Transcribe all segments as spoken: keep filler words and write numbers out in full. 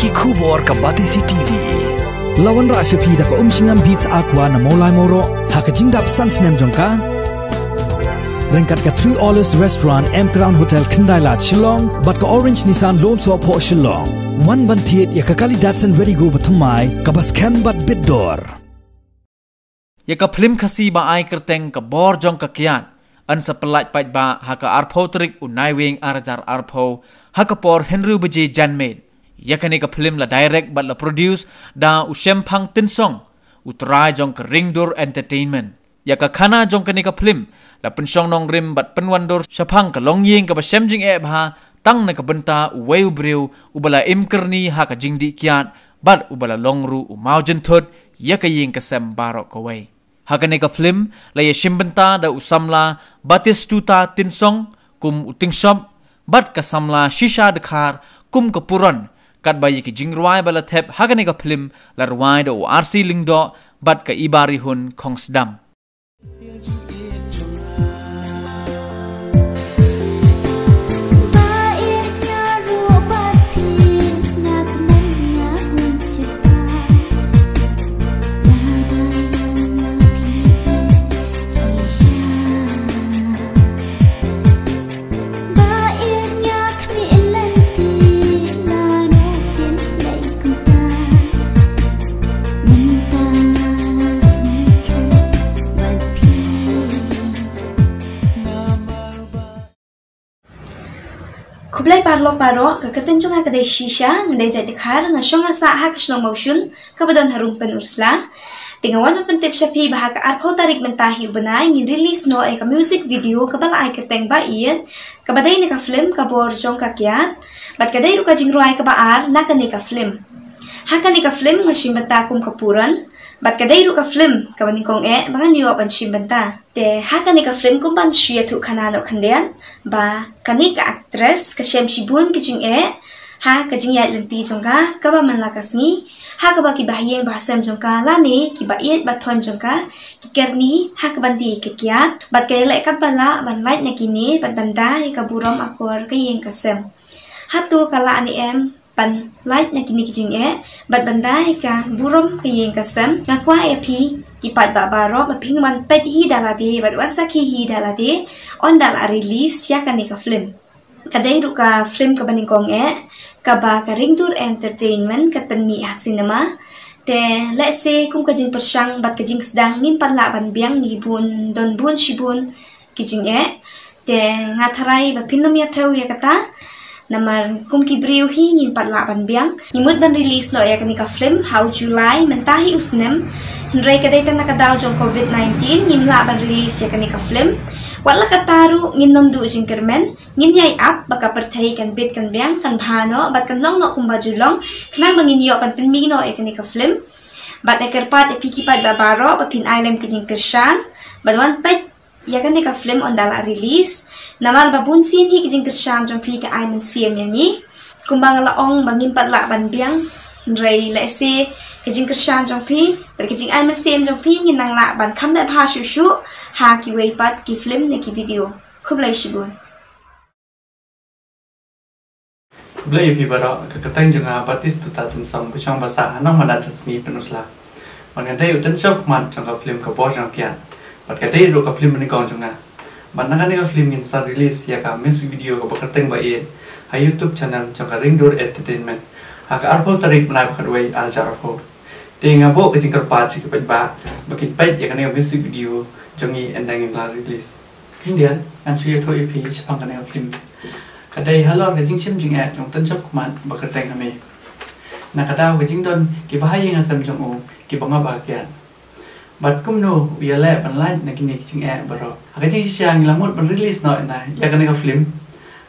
Ki khubor ka Batesi T V. La wanrah sha phi da ka Umshngam Beats Aqua na Mawlai Mawroh ha ka jingdap san snem jong ka. Ryngkat ka Three Olives Restaurant, M Crown Hotel, Khyndai Lad, Shillong, bad ka Orange Nissan Lone Sohphoh, Shillong. Wan ban thied ïa ka kali Datsun Redi-GO ba thymmai, kaba skhem bad bit dor. Ïa ka phlim Khasi ba ai kyrteng Ka Bor Jong Ka Kiad, yn sa pyllait paidbah ha ka arphew tarik u Naiwieng ar hajar arphew, ha ka por hynriew baje janmiet. Ïa kane ka phlim la direct bad la produce da u Shemphang Tynsong, u trai jong ka Ringdur Entertainment. Ïa ka khana jong kane ka phlim la pynshong nongrim bad pynwandur shaphang ka longïing kaba shem jingeh bha, tang na ka bynta uwei u briew uba la im kyrni ha ka jingdih kiad, bad uba la long ruh u mawjynthut ïa ka ïing ka sem baroh kawei. Ha kane ka phlim la ïashim bynta da u samla Batistuta Tynsong kum u Tyngshop, bad ka samla Shisha Dkhar kum ka Puron, katba ïa ki jingrwai ba la thep ha kane ka phlim la rwai da u R C Lyngdoh bad ka Ibarihun Khongsdam. Khublei paralok baroh, ka kyrteng jong nga ka dei Shisha, nga dei jait Dkhar, nga shong nga sah ha ka shnong Mawshun, kaba don harum Pynursla. Te nga wan ban pyntip sha phi ba ha ka arphew tarik mynta hi u bnai ngin release noh ïa ka music video kaba la ai kyrteng Ba Ïeit, kaba dei na ka phlim Ka Bor Jong Ka Kiad, bad ka dei ruh ka jingrwai kaba ar na kane ka phlim. Ha kane ka phlim nga shim bynta kum ka Puron, bad ka dei ruh ka phlim kaba nyngkong eh ba ngan ïoh ban shim bynta. Te ha kane ka phlim kum ban shu ïathuh khana noh khyndiat ba kane ka actress ka shem shibun ki jingeh ha ka jingïaid lynti jong ka kaba man la ka sngi, ha kaba ki bahaïing bahasem jong ka lane ki ba ïeit ba thon jong ka ki kyrni ha ka ban die ka kiad, bad ka ïaleh katba lah ban lait na kine bad ban da ïa ka burom akor ka ïing ka sem. Hato ka lah ne em ban lait na kine ki jingeh bad ban da ïa ka burom ka ïing ka sem? Nga kwah ïa phi ki paidbah baroh ba phin wan peit hi da lade bad wan sakhi hi da lade, ynda la release ïa kane ka phlim. Ka dei ruh ka phlim kaba nyngkong eh kaba ka Ringdur Entertainment ka pynmih ha cinema. Te lehse kum ka jingpyrshang bad ka jingsdang ngim pat lah ban biang, ngi bun, don bun shibun ki jingeh. Te nga tharai ba phin ym ïathew ïa kata, namar kum ki briew hi ngim pat lah ban biang. Ngi mut ban release noh ïa kane ka phlim ha u July mynta hi u snem, hynrei ka dei tang na ka daw jong covid nineteen ngim lah ban release ïa kane ka phlim. Wat la katta ruh ngin ym duh jingkyrmen, ngin ïai ap ba ka pyrthei kan bit kan biang, kan bha noh bad kan long noh kumba ju long, khnang ba ngin ïoh ban pynmih noh ïa kane ka phlim. Bad nga kyrpad ïa phi ki paidbah baroh ba phin ai lem ki jingkyrshan bad wan peit ïa kane ka phlim ynda la release, namar ba bun sien hi ki jingkyrshan jong phi ka ai mynsiem ïa ngi. Kumba nga la ong ba ngim pat lah ban biang, hynrei lehse ka jingkyrshan jong phi bad ka jingai mynsiem jong phi ngin nang lah ban kham leh bha shuh shuh ha kiwei pat ki phlim ne ki video. Khublei shibun. Khublei ïa phi baroh, ka kyrteng jong nga Batistuta Tynsong, ba shong ba sah ha Nongmandan Chadsngi, Pynursla. Bad nga dei u tynshop khmat jong ka phlim Ka Bor Jong Ka Kiad, bad ka dei ruh ka phlim ba nyngkong jong nga. Bad na kane ka phlim ngin sa release ïa ka music video kaba kyrteng Ba Ïeit ha YouTube channel jong ka Ringdur Entertainment ha ka arphew tarik bnai ba khatwei ar hajar arphew. Te nga buh ka jingkyrpad sha ki paidbah ba kin peit ïa kane ka music video jong ngi ynda ngin la release. Khyndiat ngan shu ïathuh ïa phi shaphang kane ka phlim. Ka dei halor ka jingshim jingeh jong u tynshop khmat ba kyrteng Hame. Na ka daw ka jingdon ki bahaïing hasem jong u kiba ngop ha ka kiad. Bad kumno u ïaleh ban lait na kine ki jingeh baroh. Ha ka jingshisha ngi la mut ban release noh ïa kane ka phlim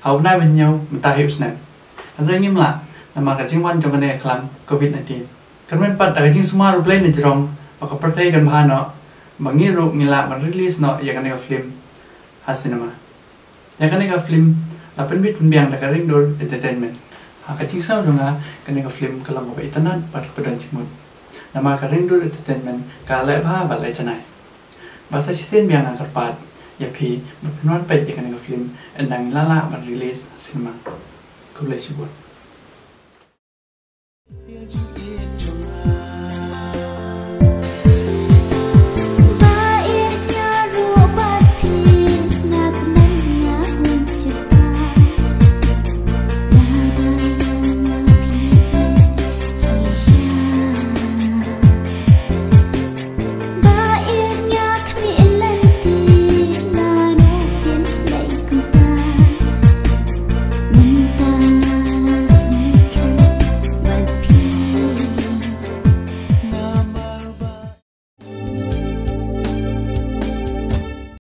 ha u bnai ba hynñiew mynta hi u snem, hynrei ngim lah namar ka jingwan jong kane ka khlam covid nineteen. Kyrmen pat da ka jingsumar U Blei na jrong ba ka pyrthei kan bha noh, ba ngi ruh ngi lah ban release noh ïa kane ka phlim ha cinema. Ïa kane ka phlim la pynbit pynbiang da ka Ringdur Entertainment. Ha ka jingsngew jong nga, kane ka phlim ka long kaba itynnad bad kaba don jingmut, namar ka Ringdur Entertainment ka leh bha bad leh janai. Bad sa shisien biang nga kyrpad ïa phi ba phin wan peit ïa kane ka phlim ynda ngi la lah ban release ha cinema. Khublei shibun.